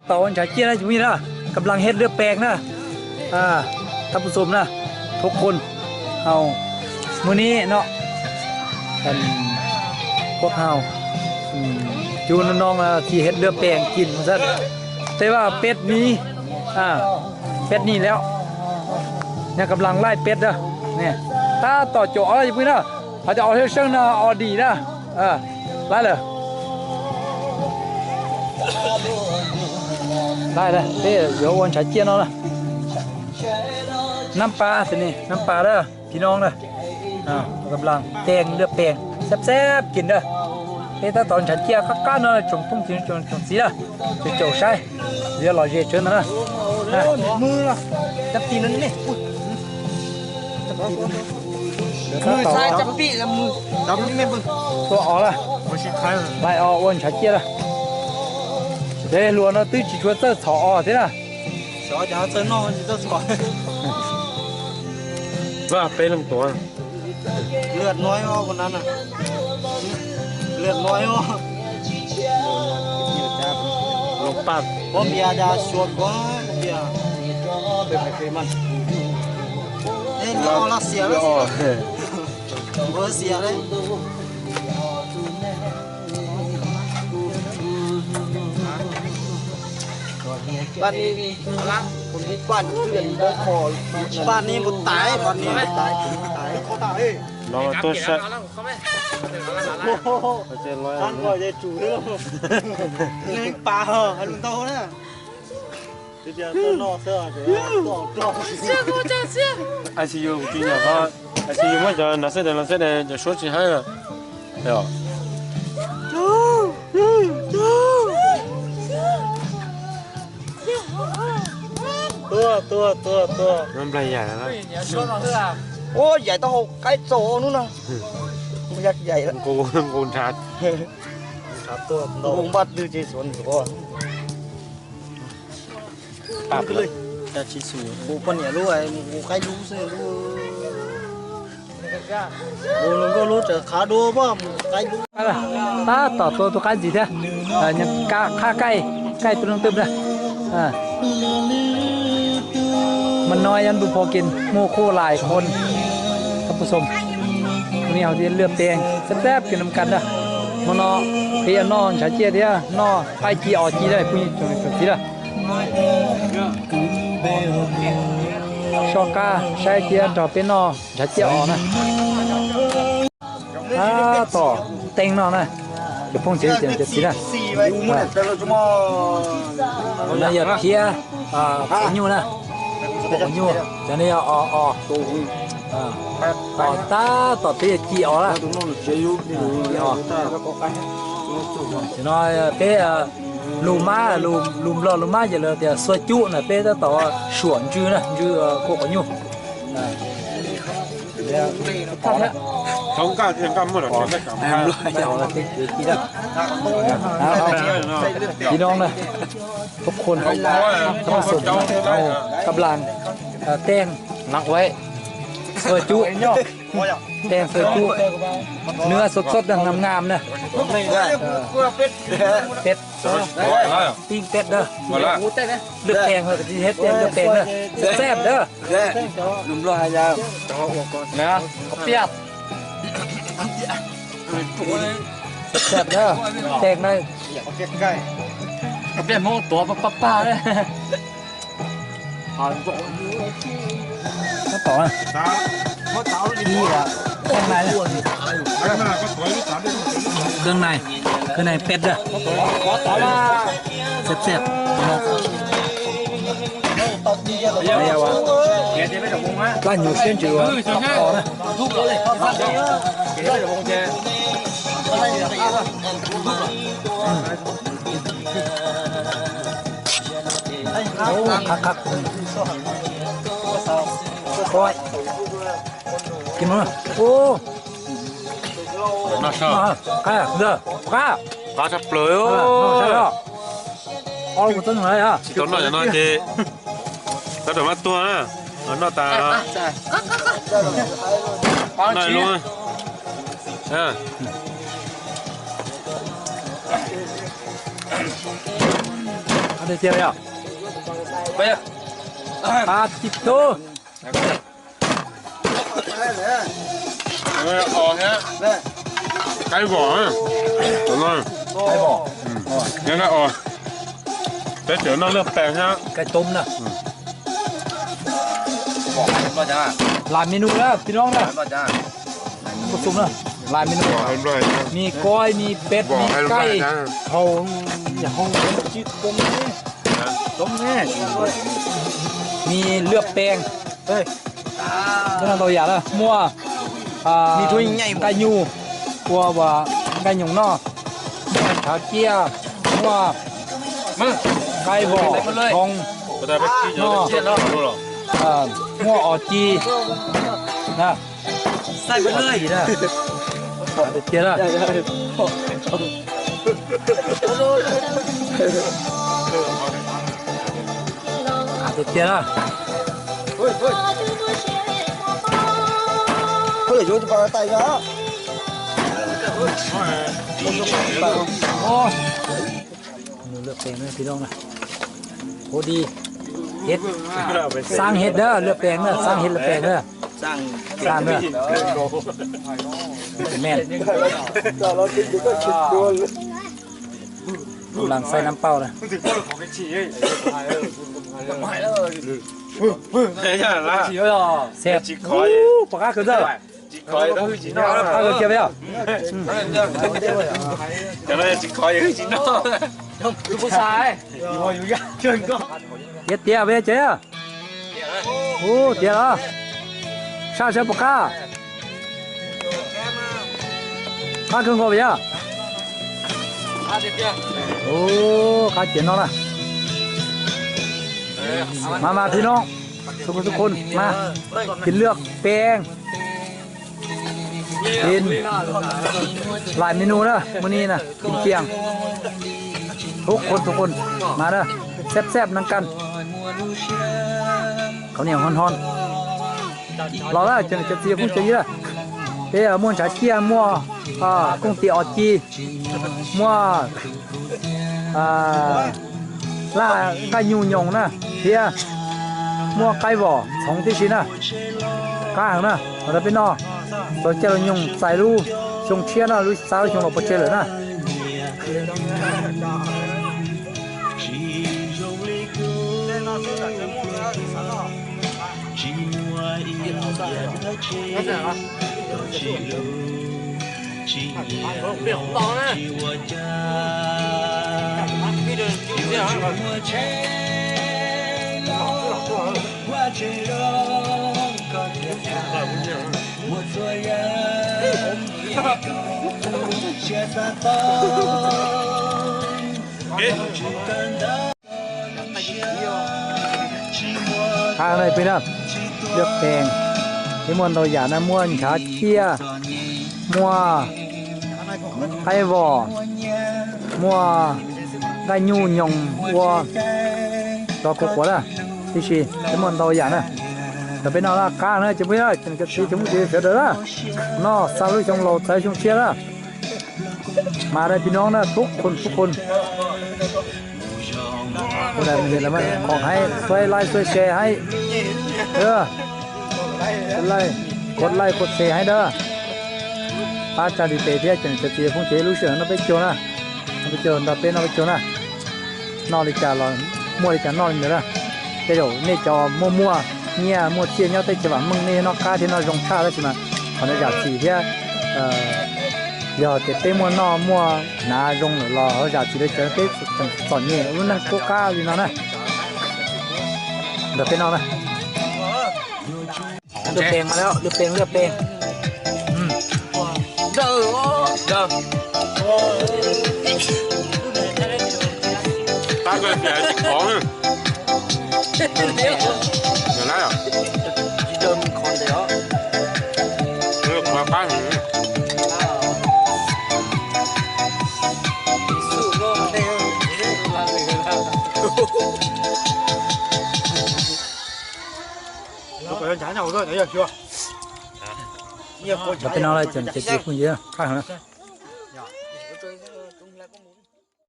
Tom ua ntshav ciaj na cov phooj ywg na, กำลัง เฮ็ดเลือดแปลง นะ ท่านผู้ชมนะ ทุกคน เอา มื้อนี้เนาะ พวกเฮา จูนน้องๆ สิเฮ็ดเลือดแปลงกินว่าซั่น แต่ว่าเป็ดมี อ่า เป็ดนี่แล้ว ยังกำลังไล่เป็ดเด้อ นี่ ถ้าต่อโจออกแล้วอย่าพึ่งนะ เขาจะออกเที่ยวเชิงนะ ออกดีนะ เออ ไล่เลย ได้เลย เอ้ย เดี๋ยววันฉายเจี้ยนเอานะ น้ำปลาสินี่ น้ำปลาเด้อ พี่น้องเด้อ อ่า กำลังแตงเลือดแปลง แซ่บๆ กินเด้อ เอ้ย ถ้าตอนฉันเจียก็ก้านเนาะ จงพุ่งจริงจงจงสีเด้อ จะโจใช้ เดี๋ยวรอเย็นเชิญนะนะ มือละ จับตีนนั่นนี่ จับตีน มือซ้ายจับปีกแล้วมือ จับนี่มึง ตัวออกละ ไม่ใช่ใคร ไล่ออกอ้วนฉาเจี้ยละ เดี๋ยวหลวงเราตื้อจีชวนเตอร์ถอดออกสินะ Xyov cas txawj noj tsis txawj txhom. Vaj peb leej tuav. Lượt nói ho con nắn à. Lượt nói ho. Lộc Pam. Có bia da suột có bia. Tôi phải kê mặn. Ê, nó là xỉa đó. Nó xỉa đấy. Ban ni, ban ni, ban ni một tái, ban ni một tái, một tái. Nó tuaj sab. Ăn gọi dây chủ thế không? Nên pa hờ, ăn tao đó. Ai xì dù kuv tsis nyam ho, ai xì dù muab cov nas xeb des los xeb des cov suab tsis haib. Tuaj, tuaj, tuaj, tuaj. Nplag yaim na. Ua yaim tau hauv qaib txaus hnub no. Yaj yaim lawm. Nqus nrad. Nqus npaj twg ces xuav ntxuav. Kuv poj niam lub, kuv qaib lub xwb lub. Kuv hluas nkauj lub tseem qhav dua poj qaib lub. Tab tom tua tus qaib ntxiv thiab. Qhab kaij, kaij tus neeg twm na. Mas no yog ntu pho kiag muaj kuj lais khoom, tab pus xom, ni hauv tias lwj pees xab xab kiag nam kas na. Hmo no peb yuav noj ntshav ciaj thiab noj qaib ci os ci na phooj ywg tsoom niam tsoom txiv na. Soj qab saib thiab nrog peb noj ntshav ciaj os na. Tab tom teeb no na, cov phooj ywg tsoom niam tsoom txiv na. No yog phiab qhov nyuj na, qhov nyuj, cov no yog os, os tab tom peb yuav ci os na. Os, no peb lus mab, lus Nplog lus mab ces lawv tias xua cuj na, peb tab tom suam ntsw na, ntsw kuj qhov nyuj. Tsis no na,ทุกคน กำลัง แตง หลังไว้ xua cuj, แตง xua cuj, เนื้อสดๆ นะ งามๆ นะ เป็ด ปิ้งเป็ดเด้อ เลือดแปลง เฮ้ย เฮ็ดเลือดแปลงเด้อ แซ่บๆ เด้อ Lus Nplog hais tias, na, kav piaj, แซ่บๆ เด้อ แตง นะ kav piaj Hmoob tuav paj paj na. Tab tom, ib, keej na, keej na, keej na peb na, xeb xeb, plab nyuv siab ntsws os na. Qab, qab, qab, qab, qab, qab tshaj plaws. Tsis tau noj cov no ces tab tom maj tuag na. Noj tas noj lub. Cia yog. Ab tib tug. Qaib vos, qaib vos. Peb tseem noj lwj pees thiab. Qaib toob na. Lais menu na tij laug na. Lais menu, me kuaib, me peb, me qaib, hau, hau, me lwj pees. Ntau yam na, muaj nqaij nyuj, ua nqaij nyoos noj, muaj ntshav ciaj, muaj qaib vos, hau, noj, muaj os ci. Tiag, tiag. Lwj pees na tij laug na. Hov di, hes, xaab hes na, lwj pees na, xaab hes lwj pees na. Xaab na. Meej. Lam xaib nab pauj na. Xeb, pom qab kawg ntag. Qab kawg kiag peb yog. Tiav tiav peb yog ces. Ub, tiav los. Saj sawv pom qab. Qab kawg nkaus peb yog. Ub, qab ciav no na. Mas mas tij laug, txhua khub txhua khub mas, ces lwj pees. Peb lais menu na, muaj ni na, kim tiam, txhua khub txhua khub mas na, xeb xeb nees kas, qhov niam hov hov. Los lawm cov niam cov txiv phooj cov ywg, peb muaj ntshav ciaj, muaj kooj tis os ci, muaj laj nqaij nyuj nyoos na, thiab muaj qaib vos txhoov tib si na. Qab heev na, los rau peb noj, txaus caij los nyoog txais lub xyoo tshiab na, lub xav lub xyoo laus pov tseg lawm na. Qab na peb na, lwj pees, peb muaj ntau yam na, muaj ntshav ciaj, muaj qaib vos, muaj nqaij nyuj nyoos ua rau kuv quav na, tib si peb muaj ntau yam na. Rau peb noj laj qab na ces peb cov niam cov txiv cov phooj cov ywg sawv daws na, noj xav lub xyoo laus txais xyoo tshiab na. Mas rau peb noj na, txhua khub txhua khub. Ua daim me nyuam lawm mas kom hais, xuav like xuav share hais. Like, kov like kov share hais dawb. Pab tsa ntiv tes thiab cov niam cov txiv phooj cov ywg lub sij hawm no peb caug na, no peb caug nrog peb noj peb caug na. Noj li cas los muaj li cas noj li ntawd na. Tej zaum nej cov muaj muaj nyiaj muaj txiaj nyob teb chaws vam meej nej noj qab thiab noj zoo tshaj, tab sis mas qhov no zam txim thiab. Yog tias peb muaj noj muaj hnav zoo lawm los ho zam txim rau cov peb txom nyem lub neej qub qab li no na. Nrog peb noj na. Lwj pees mas, lwj pees, lwj pees. Qab kawg tias tsis khov. Qab heev. Rau peb noj lawm cov niam cov txiv phooj ywg, qab heev.